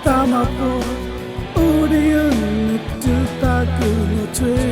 တၢ်မၤဖိ အိၣ်ဒံးယၤန့ၣ် တုၤသးကနီၤထွဲ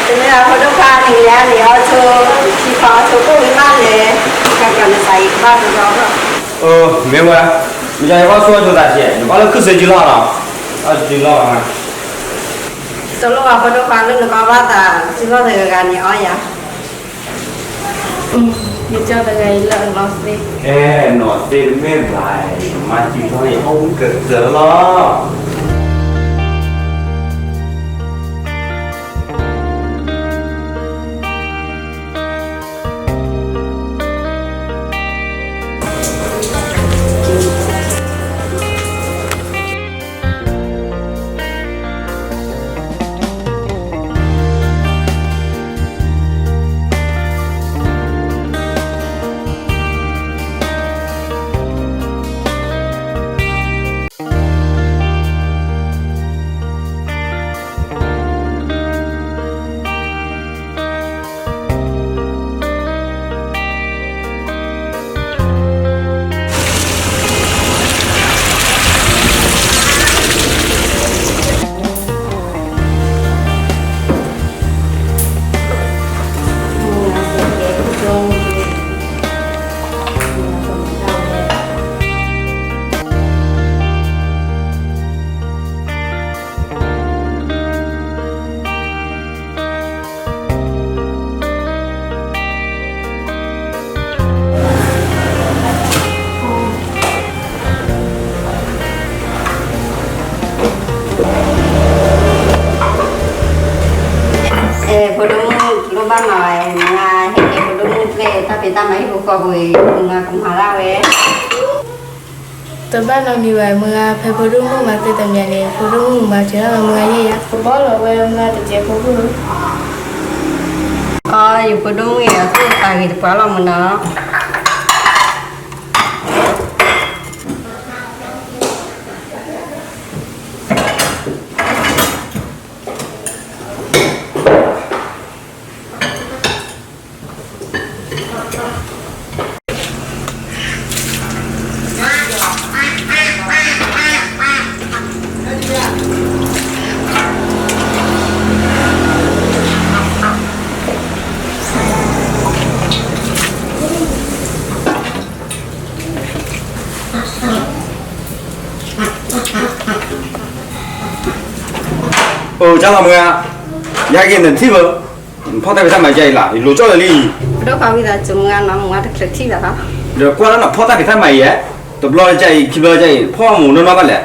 တမ့ၢ်အဖိဒိၣ်ခွါန့ၣ် ယၤန့ၣ်အီၣ်ဆိ ခံဖီအီၣ်ဆိကိၣ်ဝံၤမးလဲၣ်, ကကနစးအံၤကဘၣ်တရီဒီး, မ့ၢ်ဝဲ, မ့ၢ်ယၤယဘၣ်ဆိအီၣ်ဆိသးဆဲး နဘၣ်လၢခုၣ်စ့ကၠူလီၤနီၤ, အီၣ်စ့ကၠူလီၤဘၣ်, တလိၣ်ဘၣ်ဖိဒိၣ်ခွါလၢနကဘၣ်သး စ့လီၤတဂၤဂၤန့ၣ်အီၣ်ယၤ ယကၠီတဂၤအံၤလၢအနီၢ်သ့, အဲ နီၢ်သ့တမ့ၢ်ဘၣ်, မၤစံးထီၣ်အံၤအီၣ်ဝံကတၢၢ်လီၤ. အဲ ဖိဒိၣ်မုၣ် တလိၣ်ဘၣ်မၤဝဲ, မုၢ်ဂၤဟဲကဲဖိဒိၣ်မုၣ်ကျဲ တၢ်ဖံးတၢ်မၤဟံၣ်ဖိဃီပူၤအံၤ မုၢ်ဂၤကမၤဒၣ်ဝဲ တဘၣ်နီတမံၤဘၣ်, မုၢ်ဂၤဖဲဖိဒိၣ်မုၣ်မၤသ့တမံၤန့ၣ် ဖိဒိၣ်မုၣ်မၤစၢၤဒၣ်မုၢ်ဂၤယဲၢ်ယၤ, ကဘီလီၤဝဲမုၢ်ဂၤတစဲးဖိဖိ, အီ ယဖိဒိၣ်မုၣ်အံၤ အသူၣ်အသးဂ့ၤတပှၢ်လီၤမုၢ်နီၤ. အိ ကၢ်လီၤမုၢ်ဂၤ, ယဟဲက့ၤနထံၣ်ဘၣ်, ဖီၣ်တၢ်ဖံးတၢ်မၤကဲအံၤလီၤ, ယလိၤကၠီၣ်လၢာ်လံ, ဒီးကွၢ်လၢနဖီၣ်တၢ်ဖံးတၢ်မၤအံၤ, တဘျီတကဲအံၤ ခံဘျီတကဲအံၤ ဖီၣ်မူးနီၢ်နီၢ်ဘၣ်လဲၣ်,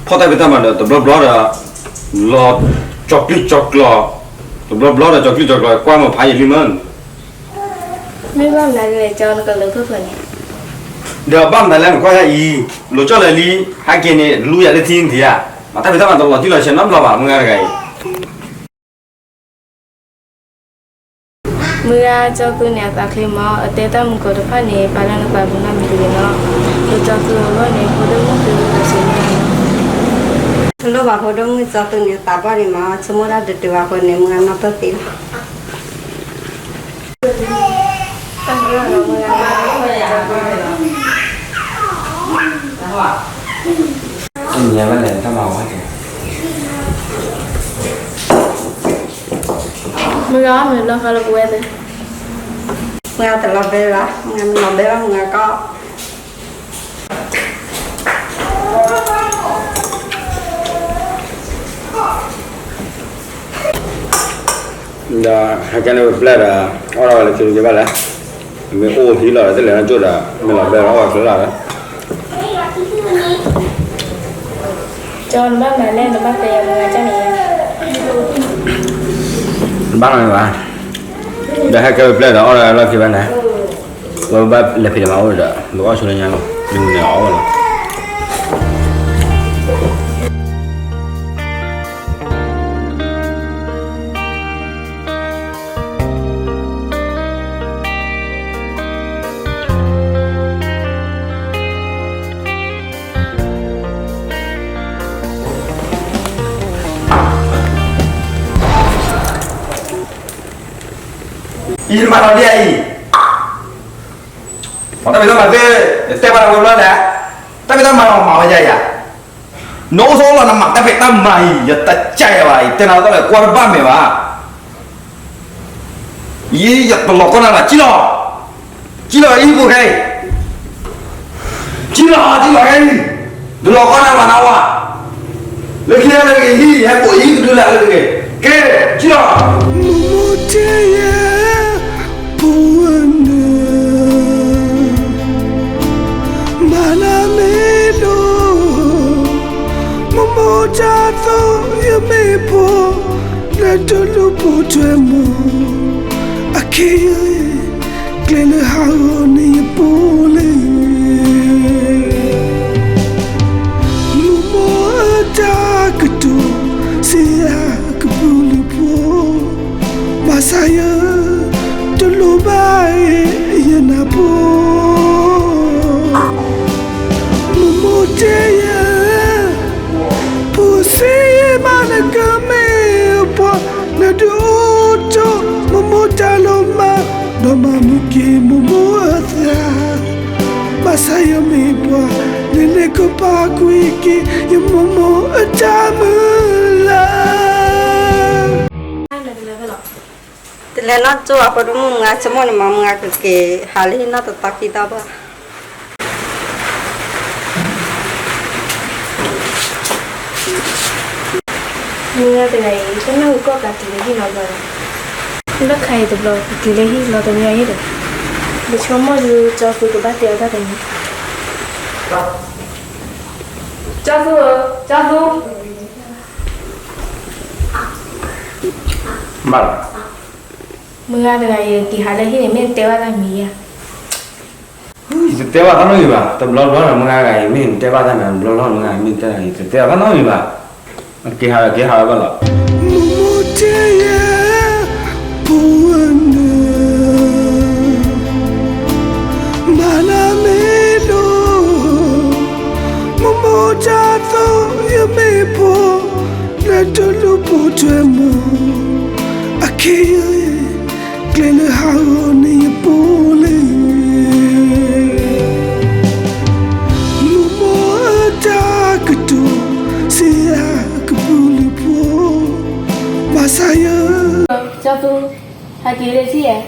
ဖီၣ်တၢ်ဖံးတၢ်မၤဒီး တဘျီဘျီဒီး လီၤကၠီၤကျံးကၠီၤကျီၤ, တဘျီဘျီဒီး ကၠီၤကျံးကၠီၤကျီၤ ကွၢ်မုာ်ဖးယံာ်လံမ့ၢ် မ့ၢ်ဘၣ်မနုၤလဲၣ် ကၠီနကလၢဖုၣ်ဖုၣ်န့ၣ်, ဒီးဘၣ်မနုၤလဲၣ် နကွၢ်ယၤအံၤ, လိၤကၠီၣ်လၢာ်လံ, ဟဲက့ၤန့ၣ် လူယၤလၢထံနထံၣ်ဧါ, မၤတၢ်ဖံးတၢ်မၤတလီၤတံၢ်လီၤဆဲးနီတဘျီဘၣ် မုၢ်ဂၤတဂၤအံၤ မုၢ်ဂၤ ကၠီသူန့ၣ် အသးချ့မး, အတဲတၢ်မုၢ်ကီၤတဖၣ်န့ၣ် ပာ်လၢနသးပူၤနီတမံၤတဂ့ၤနီၤ, ဒီးကၠီသူအဂီၢ်န့ၣ် ဖိဒိၣ်မုၣ်သုလီၤဆံးန့ၣ်, တလိၣ်ဘၣ်ဖိဒိၣ်မုၣ် ကၠီသူန့ၣ် အသးဘၣ်ဒံးမး, ဆိကမိၣ်တၢ်ဒုးတုၤဘၣ်အဃိန့ၣ် မုၢ်ဂၤနီၢ်ပၢၢ်သ့လီၤ. မုၢ်ဂၤ မုၢ်လီၤဃီလၢပဝဲသ့ၣ်, မုၢ်ဂၤတလီၤဘဲဘၣ်, မုၢ်ဂၤမ့ၢ်လီၤဘဲဘၣ် မုၢ်ဂၤကီ ဒီးဟဲကဲန့ၣ်ပျဲၢ်ဒီး အီၣ်ဒၣ်ဝဲလၢခံက့ဘၣ်လဲၣ်, မ့ၢ်အိၣ်ဟံးလီၤဒီး တလဲၤနီၢ်ကၠိၣ်ဒီး မ့ၢ်လီၤဘဲဒီး အီၣ်ဝဲချၢလီၤဒီး ကၠီ နဘၣ်မၤလဲၣ် နဘၣ်တဲယၤမုၢ်ဂၤကၠီန့ၣ်, ဘၣ်မၤဘၣ်, ဒီးဟဲကဲပျဲၢ်ဒီး အီၣ်ဒၣ်ဝဲလီၢ်ခံဘၣ်လဲၣ်, ပဘၣ်လဲၤဖံးလဲၤမၤအိၣ်ဒီး ပကအီၣ်ဆိလၢညါလီၤ, မ့ၢ်မနုၤန့ၣ်အီၣ်ဝဲလီၤ. အံၤတမၤလီၤဒ်အံၤ, တၢ်ဖံးတၢ်မၤသ့ၣ်, ယတဲဘၣ်နၤဝဲဘျီလဲၣ်, တၢ်ဖံးတၢ်မၤလီၤမၤဝဲယၤယၤ, နအိၣ်ဆိးလီၤနမၤတၢ်ဖံးတၢ်မၤအံၤ ယတကးယၤဘၣ်, ယတဲနၤတၢ်လၢကွၢ်တဘၣ်မ့ၢ်ဘၣ်. ယံ ယတလီၤကီနၤဘၣ်, ကံၣ်လီၤ, ကံၣ်လီၤအံၤဖိခဲအံၤ, ကံၣ်လီၤ ကံၣ်လီၤခဲအံၤ, တလီၤကီနၤဘၣ်နၤဝဲ, လၢခံလၢဂ့ၤဟံၣ် ဟဲပိာ်အံၤတဒုလၢလၢဂ့ၤ, ကဲ, ကံၣ်လီၤ. မိၢ်မိၢ်တဲယၤ, ဖိဝဲနုၤ, မၤနၤမ့ၢ်ဒိၣ်, မိၢ်မိၢ်တၢ်သိၣ်ယမ့ၢ်ပှၤ, လၢတလူၤပိာ်ထွဲမိၢ်, အခဲအံၤ ကျဲလၢဟးဂီၤန့ၣ်ယပူၤလံ. မိၢ်မိၢ်အတၢ်ကတိၤ စံးယၤကပုာ်လုးဖိ, ဘၣ်ဆၣ်ယ တလိၣ်ဘၣ်အံၤယနၢ်ပၢၢ်. မိၢ်မိၢ်တဲယၤ, ဖိစ့မးနကမ့ၢ်ပှၤ, နဒုးအိၣ်ထီၣ်မိၢ်မိၢ်တၢ်လီၤမၢ်, ဒီးမၤမုာ်က့ၤမိၢ်မိၢ်အသး, ဘၣ်ဆၣ်ယမ့ၢ်ပှၤ, နလဲၤကပာ်ကွံာ်က့ၤ ယမိၢ်မိၢ်အတၢ်မုၢ်လၢ်. တလဲၤနီၢ်ကၠိအဖိတမုၣ်မုၢ်ဂၤ ဆိကမိၣ်န့ၣ်မး မုၢ်ဂၤကက့ၤဟးလၢဟံၣ်နီၢ်တသီခံသီဘၣ်. မုၢ်ဂၤတဂၤအံၤ တနၢ်ဟူကီၢ်ကးတုၤလၢဟံၣ်လီၤဘျီလီၤ. လၢခါအံၤတဘျီ ကတုၤလၢဟံၣ်လီၤတဝံၤအံၤဒီး, ယဆိကမိၣ်ဒုး ကၠီသူကဘၣ်တဲအီၤတၢ်တမံၤ. ကၠီသူဧၢ, ကၠီသူ. မုၢ်ဂၤတဂၤအံၤ က့ၤဟးလၢဟံၣ်န့ၣ် မ့ၢ်နတဲဘၣ်တၢ်မံၤဧါ. ယတတဲဘၣ်တၢ်နီတမံၤဘၣ်, တဘျီဘျီဒီး မုၢ်ဂၤတဂၤအံၤ မ့ၢ်နတဲဘၣ်တၢ်မံၤ တဘျီဘျီ မုၢ်ဂၤမ့ၢ်တဲ ယတတဲဘၣ်တၢ်နီတမံၤဘၣ်. က့ၤဟးလၢက့ၤဟးလၢဘၣ်လီၤ. မိၢ်မိၢ်တဲယၤ, ဖိဝဲနုၤ, မၤနၤမ့ၢ်ဒိၣ်, မိၢ်မိၢ်တၢ်သိၣ်ယမ့ၢ်ပှၤ, လၢတလူၤပိာ်ထွဲမိၢ်, အခဲအံၤ ကျဲလၢဟးဂီၤန့ၣ်ယပူၤလံ. မိၢ်မိၢ်အတၢ်ကတိၤ စံးယၤကပုာ်လုးဖိ, ဘၣ်ဆၣ်ယ ကၠီသူ, ဟဲက့ၤလၢထံၣ်ဧါ.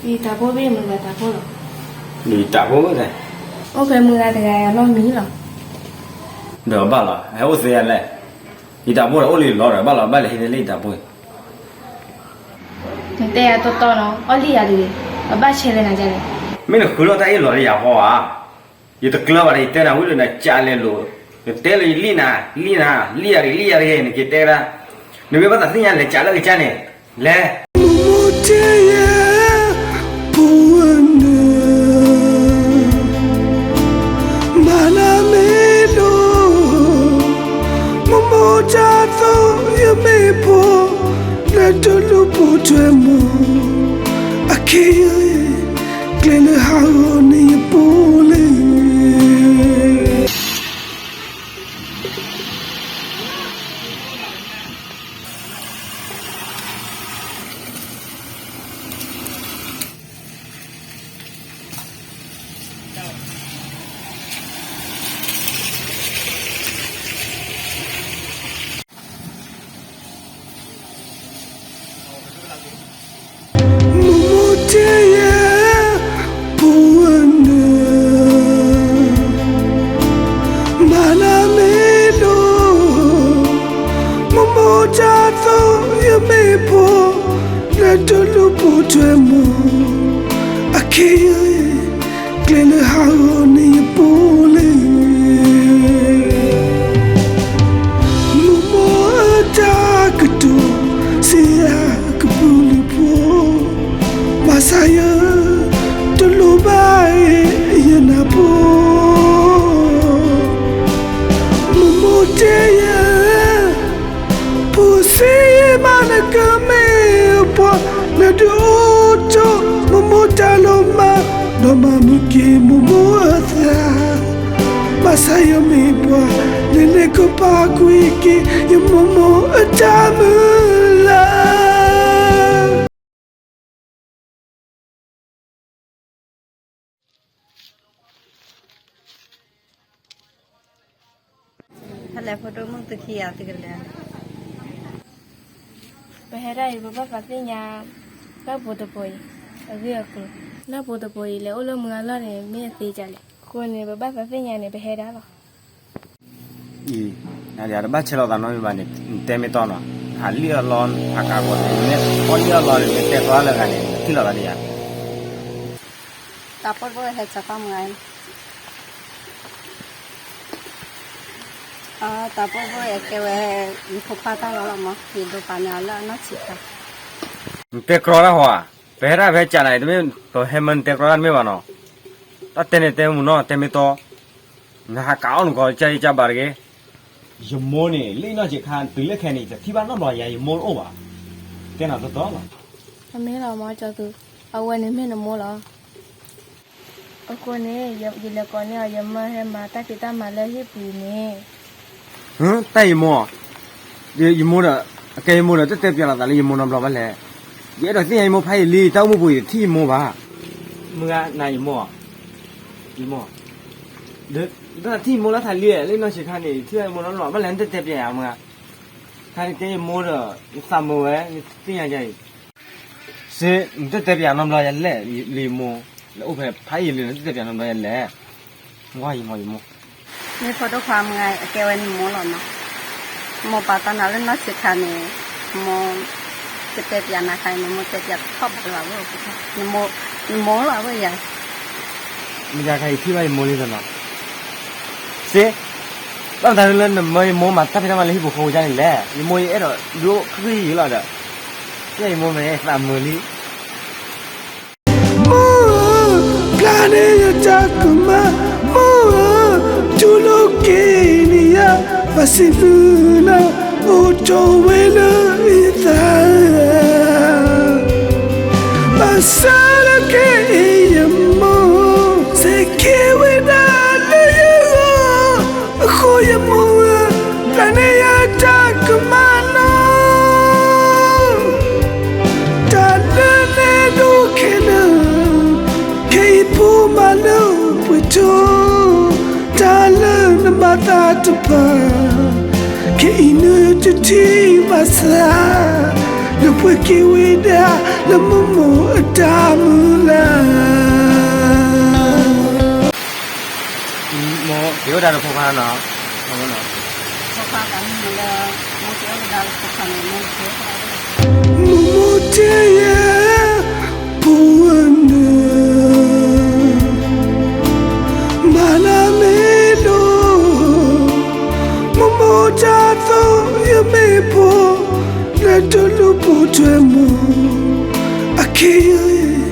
ယတၢ်ဖိဘ့ၣ်မုၢ်ဂၤတၢ်ဖိလီၤ. ယတၢ်ဖိဘၣ်လဲၣ်. အိၣ်ဖဲမုၢ်ဂၤတဂၤအလီၢ်မံလီၤ. ဒီးဘၣ်လီၤ ဟဲအိၣ်သ့ယၤလဲၣ်. ယတၢ်ဖိဒီးအိၣ်လံလီၤဒီး ဘၣ်လီၤဘၣ်လဲၤဟံးန့ၢ်လၢယတၢ်ဖိအံၤ. နတဲယၤတီတီနီၤ အီၣ်လံယၤတဂ့ၤ, အဘၣ်ဆဲးလဲၣ်နၤဒ်လဲၣ်. မ့ၢ်နဃုလိာ်တၢ်အ့ၣ်လိာ်လၢယၤဃီဧါ. ယတကျၢၤဘၣ်ဒီး ယတဲနၤဝံၤဒီး နကးလဲၤလိာ်, နတဲလၢယလံၣ်နၤ, လံၣ်နၤ, လံၣ်ယၤတဂ့ၤ, လံၣ်ယၤတဂ့ၤ, နက့ၤတဲဒၣ်, နမ့ၢ်ဘၣ်သးသ့ၣ်ညါလဲၤကးလၢကစၢ်န့ၣ်, လဲၤ. မိၢ်မိၢ်တဲယၤ, ဖိဝဲနုၤ, မၤနၤမ့ၢ်ဒိၣ်, မိၢ်မိၢ်တၢ်သိၣ်ယမ့ၢ်ပှၤ, လၢတလူၤပိာ်ထွဲမိၢ်, အခဲအံၤ ကျဲလၢဟးဂီၤန့ၣ်ယပူၤလံ. မိၢ်မိၢ်တဲယၤ, ဖိဝဲနုၤ, ကစၢ်ယွၤမ့ၢ်ပှၤ လဲၤလဲၤကပၤကွံာ်က့ၤ ယမိၢ်မိၢ်အတၢ်မုၢ်လၢ်. ဖဲလဲၣ်ဖိဒိၣ်မုၣ်သုခံဂၤသုကလဲၤ, ပဟဲဒၣ်အံၤ ပဘၣ်သးသ့ၣ်ညါ လၢပူၤတပူၤအံၤ အဂ့ၢ်အကျိၤ, လၢပူၤတပူၤအံၤ လဲၤအိၣ်လၢမုၢ်အလီၢ်န့ၣ် မ့ၢ်အသ့ကလဲၣ်. အဃိန့ၣ် ပဘၣ်သးသ့ၣ်ညါန့ၣ် ပဟဲဒၣ်လီၤ. အံၤ, နတဘၣ်ဆဲးလီၤသးနီတမံၤဘၣ်န့ၣ် နတဲမ့ၢ်တီနီၤ, ဟးလံၣ်အီၣ်လီ ဟးကးကီးန့ၣ် နမ့ၢ်အီၣ်လံၣ်အီၣ်လီန့ၣ် နတဲကျီလၢဂၤန့ၣ် နထံၣ်လီၤသးဒ်ယၤ. တၢ်ပိာ်တဘိဟဲကၠီၤသီမုၢ်ဂၤ, တၢ်ပိာ်တဘိအကဲဝဲ ယဖိခွါတၢ်လီၤလီၤမး ယဒိးပာ်န့ၢ်အီၤလၢအနီၢ်ဆံးခါ. နတဲကျီတၢ်ဟီဧါ, ပဟဲဒၣ်ဖဲကၢ်နၤအံၤ တမ့ၢ်ပဟဲမၢနတဲကျီတၢ်တမ့ၢ်ဘၣ်နီၤ, တၢ်တဲန့ၣ်တဲမုၢ်နီၤ တဲမ့ၢ်တီ, နဟးကးအီၣ်နကီး ကၢ်ယကၢ်ဘၣ်တဂ့ၤ. ယမိၢ်န့ၣ် လၢအနီၢ်ဆံးခါ တုၤလၢခဲအံၤန့ၣ် တထံၣ်ဘၣ်နီတဘျီယၤ ယမိၢ်တအိၣ်ဘၣ်, တဲနၤတီတီလီၤ. တမ့ၢ်လီၤမး ကၠီၤသူ, အဝဲန့ၣ်မ့ၢ်နမိၢ်လီၤ. အဃိန့ၣ် ယလဲၤကိးန့ၢ်အီၤ ယမၢဟဲမၤတၢ်ဖံးတၢ်မၤလၢဟံၣ်ပူၤန့ၣ်, တၢ်ယမိၢ်, ယမိၢ်ဒီး, အကဲယမိၢ်ဒီး တတဲပျးလိာ်သးလၢယမိၢ်နီတဘျီဘၣ်လဲၣ်. ယအဲၣ်ဒိးသ့ၣ်ညါယမိၢ်ဖးယံာ်လံ တၢ်အိၣ်မူပူၤယတထံၣ်ယမိၢ်ဘၣ်. မုၢ်ဂၤနၤယမိၢ်, ယမိၢ်, ဒီးတၢ်ထံၣ်ယမိၢ်လၢထးလံ လၢနီၢ်ဆံးခါန့ၣ် ယထံၣ်ဘၣ်ယမိၢ်နီတဘျီဘၣ်လဲၣ် နတတဲပျးယၤမုၢ်ဂၤ, ခါန့ၣ်ကဲယမိၢ်ဒီး ယသးမုာ်ဝဲ ယသ့ၣ်ညါယၤအံၤ စ့, နတတဲပျးနီတဘျီယၤလဲၣ်, လၢယမိၢ်, လၢအိၣ်ဖဲဖးယံာ်လံ နတတဲပျးနီတဘျီယၤလဲၣ်, ဝါယမိၢ်ယမိၢ်, မ့ၢ်ဖိဒိၣ်ခွါမုၢ်ဂၤ အကဲဝဲနမိၢ်လီၤနီၤ, မိၢ်ပာ်တၢ်နၤလၢနီၢ်ဆံးခါန့ၣ်, မိၢ်, တတဲပျးနၤခါအံၤ နမိၢ်တဲပျးထီၣ်ဘၣ်လၢၤဘၣ်, နမိၢ်လီၤဘၣ်ယၤ မ့ၢ်ယၤခါအံၤထံၣ်ဘၣ်ယမိၢ်လံနီၤ, စ့, ဘၣ်မတၤလၢနမၢယမိၢ်မၤတၢ်ဖံးတၢ်မၤလၢဟံၣ်ပူၤဃီဝံၤဒ်န့ၣ်လဲၣ်, ယမိၢ်ယအဲၣ်ဒိးဒိၣ်ဃံယံာ်လီၤဒီး, ယမိၢ်မ့ၢ်သးမုာ်လံ မိၢ်ဧၢ, ပျၢ်န့ၢ်ယတၢ်ကမၣ်, မိၢ်ဧၢ, တူၢ်လိာ်က့ၤန့ၢ်ယၤ, ဘၣ်စံးသုနၤ, အိၣ်ထီၣ်ဝဲလၢယသး, ဘၣ်ဆၣ်လၢခဲအံၤယမိၢ်, စ့ၢ်ကီးဝဲဒၣ်လၢယဂီၢ်, အဃိယမိၢ်ဧၢ, ပျၢ်န့ၢ်ယတၢ်ကမၣ်နီၤ တၢ်လၢနဒိးခဲလၢာ်, ခဲအံၤဖိမၤလၢပှဲၤထီ, တၢ်လၢနမၤသးတဖၣ်, ခဲအံၤနတထံၣ်ဘၣ်ဆၣ်, လၢပှဲၤက့ၤဝဲဒၣ်လၢမိၢ်မိၢ်အတၢ်မုၢ်လၢ် မိၢ်က့ၤအိၣ်ဒၣ်လၢဖိခွါနီၤ, မိၢ်က့ၤအိၣ်ဒၣ်လၢဖိခွါန့ၣ်, မိၢ်မိၢ်တဲယၤ, ဖိဝဲနုၢ်, မၤနၤမ့ၢ်လိၣ်, မိၢ်မိၢ်တၢ်သိၣ်ယမ့ၢ်ဖိ, လၢတလိၣ်ပိာ်ထွဲမိၢ်, အခဲအံၤ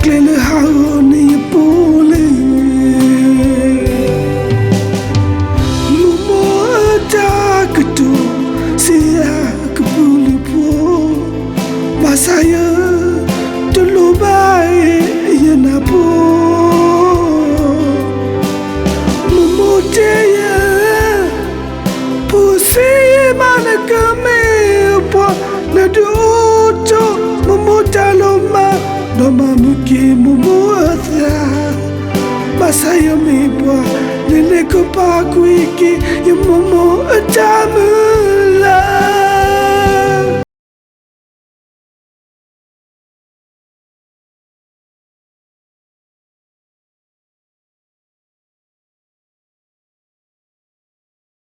ကျဲလၢဟးဂီၤန့ၢ်ယပူၤလံ မိၢ်မိၢ်အတၢ်ကတိၤ စ့ယၤကပုာ်လုးဖိ, ဘၣ်ဆၣ်ယဲ တလိၣ်ဘၣ်ယနၢ်ပၢၢ်, မိၢ်မိၢ်တဲယဲ ဖိသ့ၣ်မးနကမ့ၢ်ပှၤ လၢဒုးအိၣ်ထီၣ်မိၢ်မိၢ်တၢ်လီၤမၢ်, ဒီးမၤမုာ်က့ၤမိၢ်မိၢ်အသး, ဘၣ်ဆၣ်ယမ့ၢ်ပှၤ လဲၤလဲၤကပၤကွံာ်က့ၤ ယမိၢ်မိၢ်အတၢ်မုၢ်လၢ်